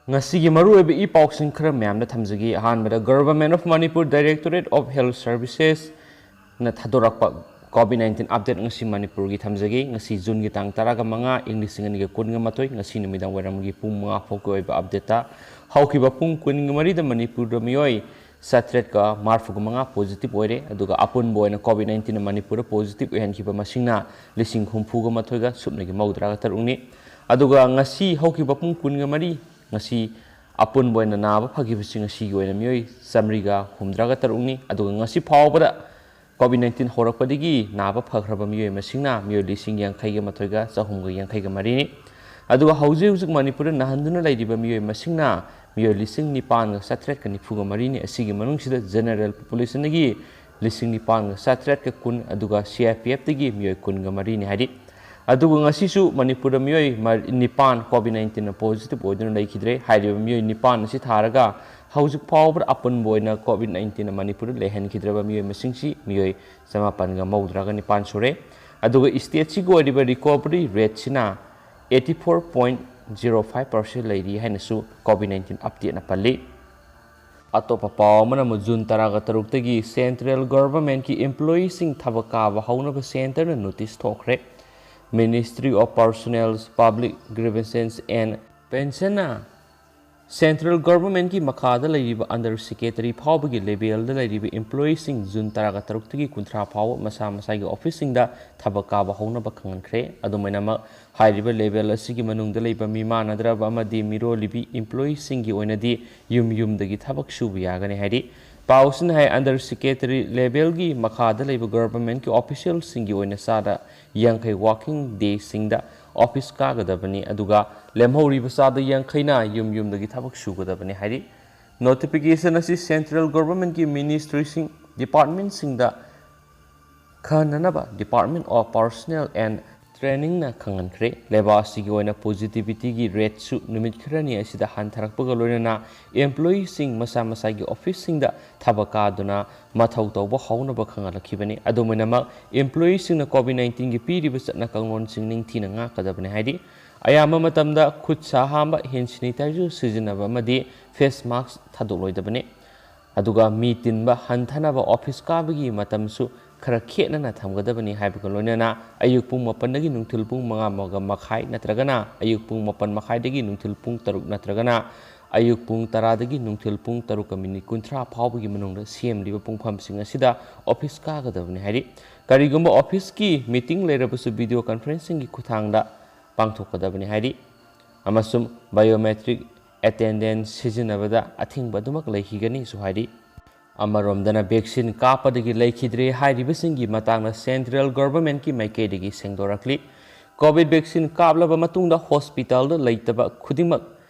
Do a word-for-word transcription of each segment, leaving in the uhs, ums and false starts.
ꯉꯁꯤꯒꯤ ꯃꯔꯨꯑꯣꯏꯕ ꯏ ꯄꯥꯎꯁꯤꯡ ꯈꯔ ꯃꯌꯥꯝꯗ ꯊꯝꯖꯒꯦ꯫ ꯑꯍꯥꯟꯕꯗ, Government of Manipur Directorate of Health Services ꯅ ꯊꯥꯗꯣꯔꯛꯄ COVID nineteen update ꯉꯁꯤ ꯃꯅꯤꯄꯨꯔꯒꯤ ꯊꯝꯖꯒꯦ꯫ ꯉꯁꯤ ꯖꯨꯟꯒꯤ ꯇꯥꯡ ꯇꯔꯥꯒ ꯃꯉꯥ, ꯏꯪ ꯂꯤꯁꯤꯡ ꯑꯅꯤꯒ ꯀꯨꯟꯒ ꯃꯥꯊꯣꯏ, ꯉꯁꯤ ꯅꯨꯃꯤꯗꯥꯡ ꯋꯥꯏꯔꯝꯒꯤ ꯄꯨꯡ ꯃꯉꯥ ꯐꯥꯎꯒꯤ ꯑꯣꯏꯕ update ꯇ, ꯍꯧꯈꯤꯕ ꯄꯨꯡ ꯀꯨꯟꯒ ꯃꯔꯤꯗ ꯃꯅꯤꯄꯨꯔꯗ ꯃꯤꯑꯣꯏ ꯆꯥꯇ꯭ꯔꯦꯠꯀ ꯃꯔꯤꯐꯨꯒ ꯃꯉꯥ positive ꯑꯣꯏꯔꯦ꯫ ꯑꯗꯨꯒ ꯑꯄꯨꯟꯕ ꯑꯣꯏꯅ COVID nineteen ꯅ ꯃꯅꯤꯄꯨꯔꯗ positive ꯑꯣꯏꯍꯟꯈꯤꯕ ꯃꯁꯤꯡꯅ ꯂꯤꯁꯤꯡ ꯍꯨꯝꯐꯨꯒ ꯃꯥꯊꯣꯏꯒ ꯁꯨꯞꯅꯒꯤ ꯃꯧꯗ꯭ꯔꯥꯒ ꯇꯔꯨꯛꯅꯤ꯫ ꯑꯗꯨꯒ ꯉꯁꯤ ꯍꯧꯈꯤꯕ ꯄꯨꯡ ꯀꯨꯟꯒ ꯃꯔꯤ, ꯉꯁꯤ ꯑꯄꯨꯟꯕ ꯑꯣꯏꯅ ꯅꯥꯕ ꯐꯈꯤꯕꯁꯤꯡ ꯑꯁꯤꯒꯤ ꯑꯣꯏꯅ ꯃꯤꯑꯣꯏ ꯆꯥꯃꯔꯤꯒ ꯍꯨꯝꯗ꯭ꯔꯥꯒ ꯇꯔꯨꯛꯅꯤ꯫ ꯑꯗꯨꯒ ꯉꯁꯤ ꯐꯥꯎꯕꯗ COVID nineteen ꯍꯧꯔꯛꯄꯗꯒꯤ ꯅꯥꯕ ꯐꯈ꯭ꯔꯕ ꯃꯤꯑꯣꯏ ꯃꯁꯤꯡꯅ ꯃꯤꯑꯣꯏ ꯂꯤꯁꯤꯡ ꯌꯥꯡꯈꯩꯒ ꯃꯥꯊꯣꯏꯒ ꯆꯍꯨꯝꯒ ꯌꯥꯡꯈꯩꯒ ꯃꯔꯤꯅꯤ꯫ ꯑꯗꯨꯒ ꯍꯧꯖꯤꯛ ꯍꯧꯖꯤꯛ ꯃꯅꯤꯄꯨꯔꯗ ꯅꯥꯍꯟꯗꯨꯅ ꯂꯩꯔꯤꯕ ꯃꯤꯑꯣꯏ ꯃꯁꯤꯡꯅ ꯃꯤꯑꯣꯏ ꯂꯤꯁꯤꯡ ꯅꯤꯄꯥꯟꯒ ꯆꯥꯇ꯭ꯔꯦꯠꯀ ꯅꯤꯐꯨꯒ ꯃꯔꯤꯅꯤ꯫ ꯑꯁꯤꯒꯤ ꯃꯅꯨꯡꯁꯤꯗ general population ꯗꯒꯤ ꯂꯤꯁꯤꯡ ꯅꯤꯄꯥꯟꯒ ꯆꯥꯇ꯭ꯔꯦꯠꯀ ꯀꯨꯟ, ꯑꯗꯨꯒ C R P F ꯇꯒꯤ ꯃꯤꯑꯣꯏ ꯀꯨꯟꯒ ꯃꯔꯤꯅꯤ ꯍꯥꯏꯔꯤ꯫ ꯑꯗꯨꯒ ꯉꯁꯤꯁꯨ ꯃꯅꯤꯄꯨꯔꯗ ꯃꯤꯑꯣꯏ ꯃ-, ꯅꯤꯄꯥꯟ COVID nineteen ꯅ positive ꯑꯣꯏꯗꯨꯅ ꯂꯩꯈꯤꯗ꯭ꯔꯦ꯫ ꯍꯥꯏꯔꯤꯕ ꯃꯤꯑꯣꯏ ꯅꯤꯄꯥꯟ ꯑꯁꯤ ꯊꯥꯔꯒ ꯍꯧꯖꯤꯛ ꯐꯥꯎꯕꯗ ꯑꯄꯨꯟꯕ ꯑꯣꯏꯅ COVID nineteen ꯅ ꯃꯅꯤꯄꯨꯔꯗ ꯂꯩꯍꯟꯈꯤꯗ꯭ꯔꯕ ꯃꯤꯑꯣꯏ ꯃꯁꯤꯡꯁꯤ ꯃꯤꯑꯣꯏ ꯆꯃꯥꯄꯟꯒ ꯃꯧꯗ꯭ꯔꯥꯒ ꯅꯤꯄꯥꯟ ꯁꯨꯔꯦ꯫ ꯑꯗꯨꯒ state ꯁꯤꯒꯤ ꯑꯣꯏꯔꯤꯕ recovery rate ꯁꯤꯅ eighty four point zero five percent ꯂꯩꯔꯤ ꯍꯥꯏꯅꯁꯨ COVID nineteen update ꯅ ꯄꯜꯂꯤ꯫ ꯑꯇꯣꯞꯄ ꯄꯥꯎ ꯑꯃꯅ ꯑꯃꯨꯛ ꯖꯨꯟ ꯇꯔꯥꯒ ꯇꯔꯨꯛꯇꯒꯤ central government ꯀꯤ employee ꯁꯤꯡ ꯊꯕꯛ ꯀꯥꯕ ꯍꯧꯅꯕ centre ꯅ notice ꯊꯣꯛꯈ꯭ꯔꯦ꯫ Ministry of Personnel, Public Grievances and Pension ꯅ central government ꯀꯤ ꯃꯈꯥꯗ ꯂꯩꯔꯤꯕ under secretary ꯐꯥꯎꯕꯒꯤ level ꯗ ꯂꯩꯔꯤꯕ employee ꯁꯤꯡ ꯖꯨꯟ ꯇꯔꯥꯒ ꯇꯔꯨꯛꯇꯒꯤ ꯀꯨꯟꯊ꯭ꯔꯥ ꯐꯥꯎꯕ ꯃꯁꯥ ꯃꯁꯥꯒꯤ office ꯁꯤꯡꯗ ꯊꯕꯛ ꯀꯥꯕ ꯍꯧꯅꯕ ꯈꯪꯍꯟꯈ꯭ꯔꯦ꯫ ꯑꯗꯨꯝ ꯑꯣꯏꯅꯃꯛ, ꯍꯥꯏꯔꯤꯕ level ꯑꯁꯤꯒꯤ ꯃꯅꯨꯡꯗ ꯂꯩꯕ ꯃꯤꯃꯥꯟꯅꯗ꯭ꯔꯕ ꯑꯃꯗꯤ ꯃꯤꯔꯣꯜꯂꯤꯕꯤ employee ꯁꯤꯡꯒꯤ ꯑꯣꯏꯅꯗꯤ ꯌꯨꯝ ꯌꯨꯝꯗꯒꯤ ꯊꯕꯛ ꯁꯨꯕ ꯌꯥꯒꯅꯤ ꯍꯥꯏꯔꯤ꯫ ꯄꯥꯎ ꯑꯁꯤꯅ ꯍꯥꯏ, under secretary level ꯒꯤ ꯃꯈꯥꯗ ꯂꯩꯕ government ꯀꯤ official ꯁꯤꯡꯒꯤ ꯑꯣꯏꯅ ꯆꯥꯗ ꯌꯥꯡꯈꯩ working day ꯁꯤꯡꯗ office ꯀꯥꯒꯗꯕꯅꯤ, ꯑꯗꯨꯒ ꯂꯦꯝꯍꯧꯔꯤꯕ ꯆꯥꯗ ꯌꯥꯡꯈꯩꯅ ꯌꯨꯝ ꯌꯨꯝꯗꯒꯤ ꯊꯕꯛ ꯁꯨꯒꯗꯕꯅꯤ ꯍꯥꯏꯔꯤ꯫ Notification ꯑꯁꯤ central government ꯀꯤ ministry ꯁꯤꯡ, department ꯁꯤꯡꯗ ꯈꯟꯅꯅꯕ Department of Personnel and Training ꯅ ꯈꯪꯍꯟꯈ꯭ꯔꯦ꯫ ꯂꯩꯕꯥꯛ ꯑꯁꯤꯒꯤ ꯑꯣꯏꯅ positivity ꯒꯤ rate ꯁꯨ ꯅꯨꯃꯤꯠ ꯈꯔꯅꯤ ꯑꯁꯤꯗ ꯍꯟꯊꯔꯛꯄꯒ ꯂꯣꯏꯅꯅ employee ꯁꯤꯡ ꯃꯁꯥ ꯃꯁꯥꯒꯤ office ꯁꯤꯡꯗ ꯊꯕꯛ ꯀꯥꯗꯨꯅ ꯃꯊꯧ ꯇꯧꯕ ꯍꯧꯅꯕ ꯈꯪꯍꯜꯂꯛꯈꯤꯕꯅꯤ꯫ ꯑꯗꯨꯝ ꯑꯣꯏꯅꯃꯛ, employee ꯁꯤꯡꯅ COVID nineteen ꯒꯤ ꯄꯤꯔꯤꯕ ꯆꯠꯅ ꯀꯥꯡꯂꯣꯟꯁꯤꯡ ꯅꯤꯡꯊꯤꯅ ꯉꯥꯛꯀꯗꯕꯅꯤ ꯍꯥꯏꯔꯤ꯫ ꯑꯌꯥꯝꯕ ꯃꯇꯝꯗ ꯈꯨꯠ ꯁꯥ ꯍꯥꯝꯕ, hand sanitizer ꯁꯤꯖꯤꯟꯅꯕ ꯑꯃꯗꯤ face mask ꯊꯥꯗꯣꯛꯂꯣꯏꯗꯕꯅꯤ꯫ ꯑꯗꯨꯒ ꯃꯤ ꯇꯤꯟꯕ ꯍꯟꯊꯅꯕ office ꯀꯥꯕꯒꯤ ꯃꯇꯝꯁꯨ ꯈꯔ ꯈꯦꯠꯅꯅ ꯊꯝꯒꯗꯕꯅꯤ ꯍꯥꯏꯕꯒ ꯂꯣꯏꯅꯅ ꯑꯌꯨꯛ ꯄꯨꯡ ꯃꯥꯄꯟꯗꯒꯤ ꯅꯨꯡꯊꯤꯜ ꯄꯨꯡ ꯃꯉꯥ ꯃꯈꯥꯏ ꯅꯠꯇ꯭ꯔꯒꯅ ꯑꯌꯨꯛ ꯄꯨꯡ ꯃꯥꯄꯟ ꯃꯈꯥꯏꯗꯒꯤ ꯅꯨꯡꯊꯤꯜ ꯄꯨꯡ ꯇꯔꯨꯛ ꯅꯠꯇ꯭ꯔꯒꯅ ꯑꯌꯨꯛ ꯄꯨꯡ ꯇꯔꯥꯗꯒꯤ ꯅꯨꯡꯊꯤꯜ ꯄꯨꯡ ꯇꯔꯨꯛꯀ ꯃꯤꯅꯤꯠ ꯀꯨꯟꯊ꯭ꯔꯥ ꯐꯥꯎꯕꯒꯤ ꯃꯅꯨꯡꯗ ꯁꯦꯝꯂꯤꯕ ꯄꯨꯡꯐꯝꯁꯤꯡ ꯑꯁꯤꯗ office ꯀꯥꯒꯗꯕꯅꯤ ꯍꯥꯏꯔꯤ꯫ ꯀꯔꯤꯒꯨꯝꯕ office ꯀꯤ meeting ꯂꯩꯔꯕꯁꯨ video conferencing ꯒꯤ ꯈꯨꯠꯊꯥꯡꯗ ꯄꯥꯡꯊꯣꯛꯀꯗꯕꯅꯤ ꯍꯥꯏꯔꯤ꯫ ꯑꯃꯁꯨꯡ biometric attendance ꯁꯤꯖꯤꯟꯅꯕꯗ ꯑꯊꯤꯡꯕ ꯑꯗꯨꯃꯛ ꯂꯩꯈꯤꯒꯅꯤꯁꯨ ꯍꯥꯏꯔꯤ꯫ ꯑꯃꯔꯣꯝꯗꯅ vaccine ꯀꯥꯞꯄꯗꯒꯤ ꯂꯩꯈꯤꯗ꯭ꯔꯦ ꯍꯥꯏꯔꯤꯕꯁꯤꯡꯒꯤ ꯃꯇꯥꯡꯗ central government ꯀꯤ ꯃꯥꯏꯀꯩꯗꯒꯤ ꯁꯦꯡꯗꯣꯔꯛꯂꯤ꯫ COVID vaccine ꯀꯥꯞꯂꯕ ꯃꯇꯨꯡꯗ hospital ꯗ ꯂꯩꯇꯕ ꯈꯨꯗꯤꯡꯃꯛ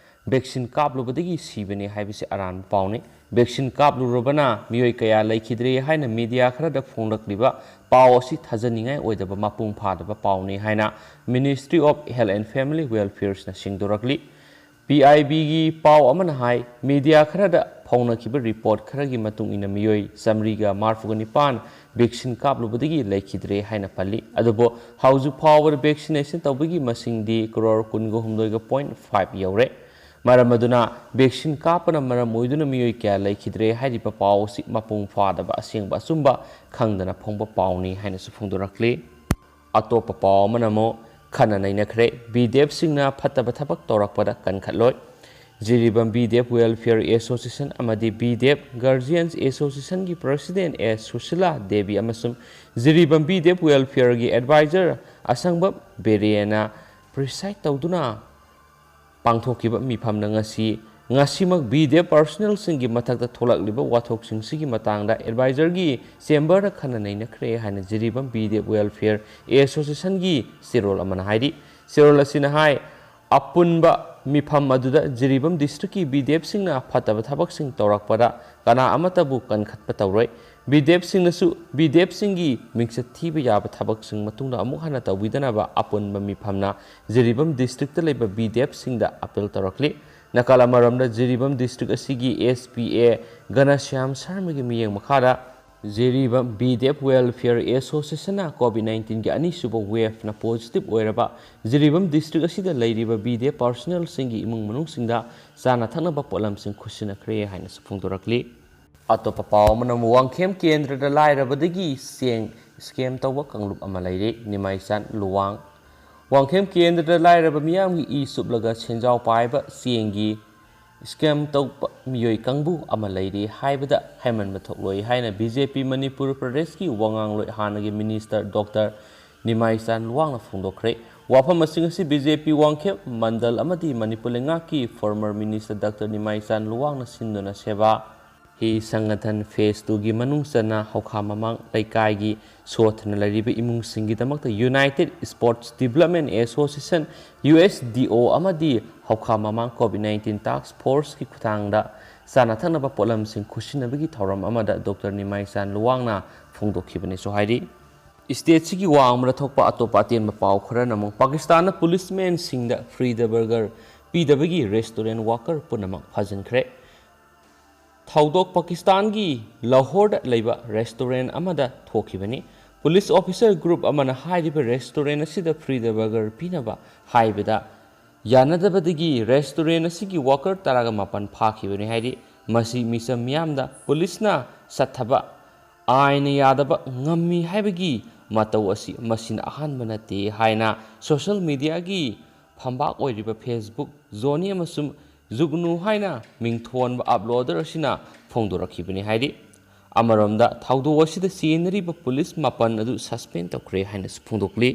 vaccine ꯀꯥꯞꯂꯨꯕꯗꯒꯤ ꯁꯤꯕꯅꯤ ꯍꯥꯏꯕꯁꯤ ꯑꯔꯥꯟꯕ ꯄꯥꯎꯅꯤ꯫ Vaccine ꯀꯥꯞꯂꯨꯔꯕꯅ ꯃꯤꯑꯣꯏ ꯀꯌꯥ ꯂꯩꯈꯤꯗ꯭ꯔꯦ ꯍꯥꯏꯅ media ꯈꯔꯗ ꯐꯣꯡꯂꯛꯂꯤꯕ ꯄꯥꯎ ꯑꯁꯤ ꯊꯥꯖꯅꯤꯡꯉꯥꯏ ꯑꯣꯏꯗꯕ ꯃꯄꯨꯡ ꯐꯥꯗꯕ ꯄꯥꯎꯅꯤ ꯍꯥꯏꯅ Ministry of Health and Family Welfare ꯅ ꯁꯦꯡꯗꯣꯔꯛꯂꯤ꯫ P I B ꯒꯤ ꯄꯥꯎ ꯑꯃꯅ ꯍꯥꯏ, media ꯈꯔꯗ ꯐꯥꯎꯅꯈꯤꯕ report ꯈꯔꯒꯤ ꯃꯇꯨꯡ ꯏꯟꯅ ꯃꯤꯑꯣꯏ ꯆꯥꯃꯔꯤꯒ ꯃꯔꯤꯐꯨꯒ ꯅꯤꯄꯥꯟ vaccine ꯀꯥꯞꯂꯨꯕꯗꯒꯤ ꯂꯩꯈꯤꯗ꯭ꯔꯦ ꯍꯥꯏꯅ ꯄꯜꯂꯤ꯫ ꯑꯗꯨꯕꯨ ꯍꯧꯖꯤꯛ ꯐꯥꯎꯕꯗ vaccination ꯇꯧꯕꯒꯤ ꯃꯁꯤꯡꯗꯤ crore ꯀꯨꯟꯒ ꯍꯨꯝꯗꯣꯏꯒ point five ꯌꯧꯔꯦ꯫ ꯃꯔꯝ ꯑꯗꯨꯅ vaccine ꯀꯥꯞꯄꯅ ꯃꯔꯝ ꯑꯣꯏꯗꯨꯅ ꯃꯤꯑꯣꯏ ꯀꯌꯥ ꯂꯩꯈꯤꯗ꯭ꯔꯦ ꯍꯥꯏꯔꯤꯕ ꯄꯥꯎ ꯑꯁꯤ ꯃꯄꯨꯡ ꯐꯥꯗꯕ, ꯑꯁꯦꯡꯕ ꯑꯆꯨꯝꯕ ꯈꯪꯗꯅ ꯐꯣꯡꯕ ꯄꯥꯎꯅꯤ ꯍꯥꯏꯅꯁꯨ ꯐꯣꯡꯗꯣꯔꯛꯂꯤ꯫ ꯑꯇꯣꯞꯄ ꯄꯥꯎ ꯑꯃꯅ ꯑꯃꯨꯛ ꯈꯟꯅ ꯅꯩꯅꯈ꯭ꯔꯦ꯫ ꯕꯤꯗꯦꯞꯁꯤꯡꯅ ꯐꯠꯇꯕ ꯊꯕꯛ ꯇꯧꯔꯛꯄꯗ ꯀꯟꯈꯠꯂꯣꯏ꯫ ꯖꯤꯔꯤꯕꯥꯝ ꯕꯤꯗꯦꯞ Welfare Association ꯑꯃꯗꯤ ꯕꯤꯗꯦꯞ Guardians Association ꯒꯤ President ꯑꯦꯁ ꯁꯨꯁꯤꯂꯥ ꯗꯦꯕꯤ ꯑꯃꯁꯨꯡ ꯖꯤꯔꯤꯕꯥꯝ ꯕꯤꯗꯦꯞ Welfare ꯒꯤ Advisor ꯑꯁꯪꯕꯝ ꯕꯦꯔꯦꯅ preside ꯇꯧꯗꯨꯅ ꯄꯥꯡꯊꯣꯛꯈꯤꯕ ꯃꯤꯐꯝꯅ ꯉꯁꯤ, ꯉꯁꯤꯃꯛ ꯕꯤꯗꯦꯞ personnel ꯁꯤꯡꯒꯤ ꯃꯊꯛꯇ ꯊꯣꯛꯂꯛꯂꯤꯕ ꯋꯥꯊꯣꯛꯁꯤꯡꯁꯤꯒꯤ ꯃꯇꯥꯡꯗ advisor ꯒꯤ chamber ꯗ ꯈꯟꯅ ꯅꯩꯅꯈ꯭ꯔꯦ ꯍꯥꯏꯅ ꯖꯤꯔꯤꯕꯥꯝ ꯕꯤꯗꯦꯞ Welfare Association ꯒꯤ ꯆꯦꯔꯣꯜ ꯑꯃꯅ ꯍꯥꯏꯔꯤ꯫ ꯆꯦꯔꯣꯜ ꯑꯁꯤꯅ ꯍꯥꯏ, ꯑꯄꯨꯟꯕ ꯃꯤꯐꯝ ꯑꯗꯨꯗ ꯖꯤꯔꯤꯕꯥꯝ district ꯀꯤ ꯕꯤꯗꯦꯞꯁꯤꯡꯅ ꯐꯠꯇꯕ ꯊꯕꯛꯁꯤꯡ ꯇꯧꯔꯛꯄꯗ ꯀꯅꯥ ꯑꯃꯠꯇꯕꯨ ꯀꯟꯈꯠꯄ ꯇꯧꯔꯣꯏ꯫ ꯕꯤꯗꯦꯞꯁꯤꯡꯅꯁꯨ ꯕꯤꯗꯦꯞꯁꯤꯡꯒꯤ ꯃꯤꯡꯆꯠ ꯊꯤꯕ ꯌꯥꯕ ꯊꯕꯛꯁꯤꯡ ꯃꯇꯨꯡꯗ ꯑꯃꯨꯛ ꯍꯟꯅ ꯇꯧꯕꯤꯗꯅꯕ ꯑꯄꯨꯟꯕ ꯃꯤꯐꯝꯅ ꯖꯤꯔꯤꯕꯥꯝ district ꯇ ꯂꯩꯕ ꯕꯤꯗꯦꯞꯁꯤꯡꯗ appeal ꯇꯧꯔꯛꯂꯤ꯫ ꯅꯥꯀꯜ ꯑꯃꯔꯣꯝꯗ ꯖꯤꯔꯤꯕꯥꯝ district ꯑꯁꯤꯒꯤ S P A ꯘꯅꯁ꯭ꯌꯥꯝ ꯁꯔꯃꯒꯤ ꯃꯤꯠꯌꯦꯡ ꯃꯈꯥꯗ ꯖꯤꯔꯤꯕꯥꯝ ꯕꯤꯗꯦꯞ Welfare Association ꯅ COVID nineteen ꯒꯤ ꯑꯅꯤꯁꯨꯕ wave ꯅ positive ꯑꯣꯏꯔꯕ ꯖꯤꯔꯤꯕꯥꯝ district ꯑꯁꯤꯗ ꯂꯩꯔꯤꯕ ꯕꯤꯗꯦꯞ personnel ꯁꯤꯡꯒꯤ ꯏꯃꯨꯡ ꯃꯅꯨꯡꯁꯤꯡꯗ ꯆꯥꯅ ꯊꯛꯅꯕ ꯄꯣꯠꯂꯝꯁꯤꯡ ꯈꯨꯠꯁꯤꯟꯅꯈ꯭ꯔꯦ ꯍꯥꯏꯅꯁꯨ ꯐꯣꯡꯗꯣꯔꯛꯂꯤ꯫ ꯑꯇꯣꯞꯄ ꯄꯥꯎ ꯑꯃꯅ, ꯋꯥꯡꯈꯦꯝ ꯀꯦꯟꯗ꯭ꯔꯗ ꯂꯥꯏꯔꯕꯗꯒꯤ ꯆꯦꯡ scam ꯇꯧꯕ ꯀꯥꯡꯂꯨꯞ ꯑꯃ ꯂꯩꯔꯦ꯫ ꯅꯤꯃꯥꯏꯆꯥꯟ ꯂꯨꯋꯥꯡ꯫ ꯋꯥꯡꯈꯦꯝ ꯀꯦꯟꯗ꯭ꯔꯗ ꯂꯥꯏꯔꯕ ꯃꯤꯌꯥꯝꯒꯤ ꯏ ꯆꯨꯞꯂꯒ ꯁꯦꯟꯖꯥꯎ ꯄꯥꯏꯕ ꯆꯦꯡꯒꯤ scam ꯇꯧꯕ ꯃꯤꯑꯣꯏ ꯀꯥꯡꯕꯨ ꯑꯃ ꯂꯩꯔꯤ ꯍꯥꯏꯕꯗ ꯍꯥꯏꯃꯟꯕ ꯊꯣꯛꯂꯣꯏ ꯍꯥꯏꯅ ꯕꯤ ꯖꯦ ꯄꯤ ꯃꯅꯤꯄꯨꯔ ꯄ꯭ꯔꯗꯦꯁꯀꯤ ꯋꯥꯉꯥꯡꯂꯣꯏ, ꯍꯥꯟꯅꯒꯤ minister Doctor ꯅꯤꯃꯥꯏꯆꯥꯟ ꯂꯨꯋꯥꯡꯅ ꯐꯣꯡꯗꯣꯛꯈ꯭ꯔꯦ꯫ ꯋꯥꯐꯝ ꯑꯁꯤꯡ ꯑꯁꯤ ꯕꯤ ꯖꯦ ꯄꯤ ꯋꯥꯡꯈꯦꯝ ꯃꯟꯗꯜ ꯑꯃꯗꯤ ꯃꯅꯤꯄꯨꯔ ꯂꯩꯉꯥꯛꯀꯤ former minister Doctor ꯅꯤꯃꯥꯏꯆꯥꯟ ꯂꯨꯋꯥꯡꯅ ꯁꯤꯟꯗꯨꯅ ꯁꯦꯕꯥ ꯍꯤ ꯁꯪꯒꯊꯟ phase two ꯒꯤ ꯃꯅꯨꯡ ꯆꯟꯅ ꯍꯧꯈꯥ ꯃꯃꯥꯡ ꯂꯩꯀꯥꯏꯒꯤ ꯁꯣꯠꯊꯅ ꯂꯩꯔꯤꯕ ꯏꯃꯨꯡꯁꯤꯡꯒꯤꯗꯃꯛꯇ United Sports Development Association, U S D O, ꯑꯃꯗꯤ ꯍꯧꯈꯥ ꯃꯃꯥꯡ COVID nineteen task force ꯀꯤ ꯈꯨꯠꯊꯥꯡꯗ ꯆꯥꯅ ꯊꯛꯅꯕ ꯄꯣꯠꯂꯝꯁꯤꯡ ꯈꯨꯠꯁꯤꯟꯅꯕꯒꯤ ꯊꯧꯔꯝ ꯑꯃꯗ Doctor ꯅꯤꯃꯥꯏꯆꯥꯟ ꯂꯨꯋꯥꯡꯅ ꯐꯣꯡꯗꯣꯛꯈꯤꯕꯅꯤꯁꯨ ꯍꯥꯏꯔꯤ꯫ State ꯁꯤꯒꯤ ꯋꯥꯡꯃꯗ ꯊꯣꯛꯄ ꯑꯇꯣꯞꯄ ꯑꯇꯦꯟꯕ ꯄꯥꯎ ꯈꯔꯅ ꯑꯃꯨꯛ ꯄꯥꯀꯤꯁꯇꯥꯟꯅ policeman ꯁꯤꯡꯗ free the burger ꯄꯤꯗꯕꯒꯤ restaurant worker ꯄꯨꯝꯅꯃꯛ ꯐꯥꯖꯤꯟꯈ꯭ꯔꯦ꯫ ꯊꯧꯗꯣꯛ ꯄꯥꯀꯤꯁꯇꯥꯟꯒꯤ ꯂꯥꯍꯣꯔꯗ ꯂꯩꯕ restaurant ꯑꯃꯗ ꯊꯣꯛꯈꯤꯕꯅꯤ꯫ Police officer group ꯑꯃꯅ ꯍꯥꯏꯔꯤꯕ restaurant ꯑꯁꯤꯗ free the burger ꯄꯤꯅꯕ ꯍꯥꯏꯕꯗ ꯌꯥꯅꯗꯕꯗꯒꯤ restaurant ꯑꯁꯤꯒꯤ worker ꯇꯔꯥꯒ ꯃꯥꯄꯟ ꯐꯥꯈꯤꯕꯅꯤ ꯍꯥꯏꯔꯤ꯫ ꯃꯁꯤ ꯃꯤꯆꯝ ꯃꯤꯌꯥꯝꯗ police ꯅ ꯆꯠꯊꯕ ꯑꯥꯏꯟꯅ ꯌꯥꯗꯕ ꯉꯝꯃꯤ ꯍꯥꯏꯕꯒꯤ ꯃꯇꯧ ꯑꯁꯤ ꯃꯁꯤꯅ ꯑꯍꯥꯟꯕ ꯅꯠꯇꯦ ꯍꯥꯏꯅ social media ꯒꯤ ꯐꯝꯕꯥꯛ ꯑꯣꯏꯔꯤꯕ Facebook, Jony ꯑꯃꯁꯨꯡ Jugnu ꯍꯥꯏꯅ ꯃꯤꯡꯊꯣꯟꯕ uploader ꯑꯁꯤꯅ ꯐꯣꯡꯗꯣꯔꯛꯈꯤꯕꯅꯤ ꯍꯥꯏꯔꯤ꯫ ꯑꯃꯔꯣꯝꯗ ꯊꯧꯗꯣꯛ ꯑꯁꯤꯗ ꯆꯦꯟꯅꯔꯤꯕ police ꯃꯥꯄꯟ ꯑꯗꯨ suspend ꯇꯧꯈ꯭ꯔꯦ ꯍꯥꯏꯅꯁꯨ ꯐꯣꯡꯗꯣꯛꯂꯤ꯫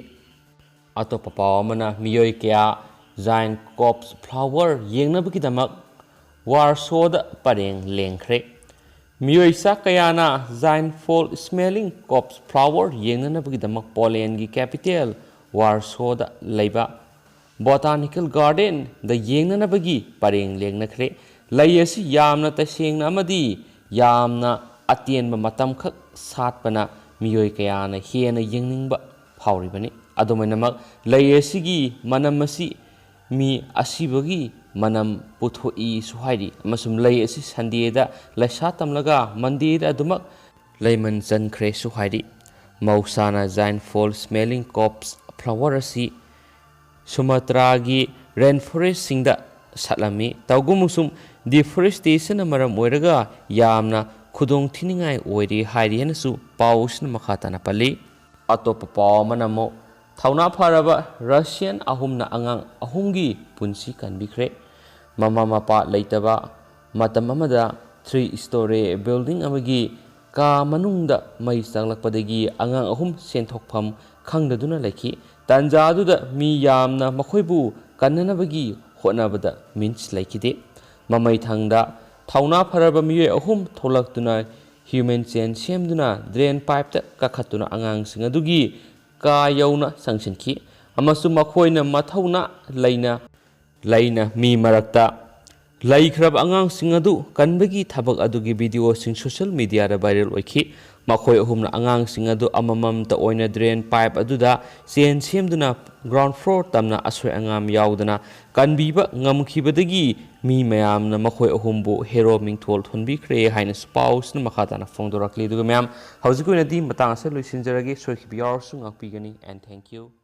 ꯑꯇꯣꯞꯄ ꯄꯥꯎ ꯑꯃꯅ, ꯃꯤꯑꯣꯏ ꯀꯌꯥ Giant Corpse Flower ꯌꯦꯡꯅꯕꯒꯤꯗꯃꯛ Warsaw ꯗ ꯄꯔꯦꯡ ꯂꯦꯡꯈ꯭ꯔꯦ꯫ ꯃꯤꯑꯣꯏ ꯆꯥ ꯀꯌꯥꯅ Giant Fall Smelling Corpse Flower ꯌꯦꯡꯅꯅꯕꯒꯤꯗꯃꯛ Poland ꯒꯤ capital Warsaw ꯗ ꯂꯩꯕ Botanical Garden ꯗ ꯌꯦꯡꯅꯅꯕꯒꯤ ꯄꯔꯦꯡ ꯂꯦꯡꯅꯈ꯭ꯔꯦ꯫ ꯂꯩ ꯑꯁꯤ ꯌꯥꯝꯅ ꯇꯁꯦꯡꯅ ꯑꯃꯗꯤ ꯌꯥꯝꯅ ꯑꯇꯦꯟꯕ ꯃꯇꯝꯈꯛ ꯁꯥꯠꯄꯅ ꯃꯤꯑꯣꯏ ꯀꯌꯥꯅ ꯍꯦꯟꯅ ꯌꯦꯡꯅꯤꯡꯕ ꯐꯥꯎꯔꯤꯕꯅꯤ꯫ ꯑꯗꯨꯃꯥꯏꯅꯃꯛ, ꯂꯩ ꯑꯁꯤꯒꯤ ꯃꯅꯝ ꯑꯁꯤ ꯃꯤ ꯑꯁꯤꯕꯒꯤ ꯃꯅꯝ ꯄꯨꯊꯣꯛꯏꯁꯨ ꯍꯥꯏꯔꯤ, ꯑꯃꯁꯨꯡ ꯂꯩ ꯑꯁꯤ Sunday ꯗ ꯂꯩꯁꯥ ꯇꯝꯂꯒ Monday ꯗ ꯑꯗꯨꯃꯛ ꯂꯩꯃꯟ ꯆꯟꯈ꯭ꯔꯦꯁꯨ ꯍꯥꯏꯔꯤ꯫ ꯃꯍꯧꯁꯥꯅ giant fall smelling corpse flower ꯑꯁꯤ ꯁꯨꯃꯇ꯭ꯔꯥꯒꯤ rainforestꯁꯤꯡꯗ ꯁꯥꯠꯂꯝꯃꯤ꯫ ꯇꯧꯒꯨꯝꯕꯁꯨꯡ deforestationꯅ ꯃꯔꯝ ꯑꯣꯏꯔꯒ ꯌꯥꯝꯅ ꯈꯨꯗꯣꯡ ꯊꯤꯅꯤꯡꯉꯥꯏ ꯑꯣꯏꯔꯤ ꯍꯥꯏꯔꯤ ꯍꯥꯏꯅꯁꯨ ꯄꯥꯎ ꯑꯁꯤꯅ ꯃꯈꯥ ꯇꯥꯅ ꯄꯜꯂꯤ꯫ ꯑꯇꯣꯞꯄ ꯄꯥꯎ ꯑꯃꯅ ꯑꯃꯨꯛ ꯊꯧꯅꯥ ꯐꯔꯕ Russian ꯑꯍꯨꯝꯅ ꯑꯉꯥꯡ ꯑꯍꯨꯝꯒꯤ ꯄꯨꯟꯁꯤ ꯀꯟꯕꯤꯈ꯭ꯔꯦ꯫ ꯃꯃꯥ ꯃꯄꯥ ꯂꯩꯇꯕ ꯃꯇꯝ ꯑꯃꯗ three story building ꯑꯃꯒꯤ ꯀꯥ ꯃꯅꯨꯡꯗ ꯃꯩ ꯆꯪꯂꯛꯄꯗꯒꯤ ꯑꯉꯥꯡ ꯑꯍꯨꯝ ꯆꯦꯟꯊꯣꯛꯐꯝ ꯈꯪꯗꯗꯨꯅ ꯂꯩꯈꯤ꯫ ꯇꯥꯟꯖꯥ ꯑꯗꯨꯗ ꯃꯤ ꯌꯥꯝꯅ ꯃꯈꯣꯏꯕꯨ ꯀꯟꯅꯅꯕꯒꯤ ꯍꯣꯠꯅꯕꯗ means ꯂꯩꯈꯤꯗꯦ꯫ ꯃꯃꯩ ꯊꯪꯗ ꯊꯧꯅꯥ ꯐꯔꯕ ꯃꯤꯑꯣꯏ ꯑꯍꯨꯝ ꯊꯣꯛꯂꯛꯇꯨꯅ human chain ꯁꯦꯝꯗꯨꯅ drain pipeꯇ ꯀꯥꯈꯠꯇꯨꯅ ꯑꯉꯥꯡꯁꯤꯡ ꯑꯗꯨꯒꯤ ꯀꯥ ꯌꯧꯅ ꯆꯪꯁꯤꯟꯈꯤ ꯑꯃꯁꯨꯡ ꯃꯈꯣꯏꯅ ꯃꯊꯧꯅꯥ ꯂꯩꯅ ꯂꯩꯅ ꯃꯤ ꯃꯔꯛꯇ ꯂꯩꯈ꯭ꯔꯕ ꯑꯉꯥꯡꯁꯤꯡ ꯑꯗꯨ ꯀꯟꯕꯒꯤ ꯊꯕꯛ ꯑꯗꯨꯒꯤ videoꯁꯤꯡ social mediaꯗ viral ꯑꯣꯏꯈꯤ꯫ ꯃꯈꯣꯏ ꯑꯍꯨꯝꯅ ꯑꯉꯥꯡꯁꯤꯡ ꯑꯗꯨ ꯑꯃꯃꯝꯇ ꯑꯣꯏꯅ drain pipe ꯑꯗꯨꯗ chain ꯁꯦꯝꯗꯨꯅ ground floor ꯇꯝꯅ ꯑꯁꯣꯏ ꯑꯉꯥꯝ ꯌꯥꯎꯗꯅ ꯀꯟꯕꯤꯕ ꯉꯝꯈꯤꯕꯗꯒꯤ ꯃꯤ ꯃꯌꯥꯝꯅ ꯃꯈꯣꯏ ꯑꯍꯨꯝꯕꯨ hero ꯃꯤꯡꯊꯣꯜ ꯊꯣꯟꯕꯤꯈ꯭ꯔꯦ ꯍꯥꯏꯅꯁꯨ ꯄꯥꯎꯁꯤꯅ ꯃꯈꯥ ꯇꯥꯅ ꯐꯣꯡꯗꯣꯔꯛꯂꯤ꯫ ꯑꯗꯨꯒ ꯃꯌꯥꯝ, ꯍꯧꯖꯤꯛꯀꯤ ꯑꯣꯏꯅꯗꯤ ꯃꯇꯥꯡ ꯑꯁꯤꯗ ꯂꯣꯏꯁꯤꯟꯖꯔꯒꯦ꯫ ꯁꯣꯏꯈꯤꯕ ꯌꯥꯎꯔꯁꯨ ꯉꯥꯛꯄꯤꯒꯅꯤ꯫ And thank you꯫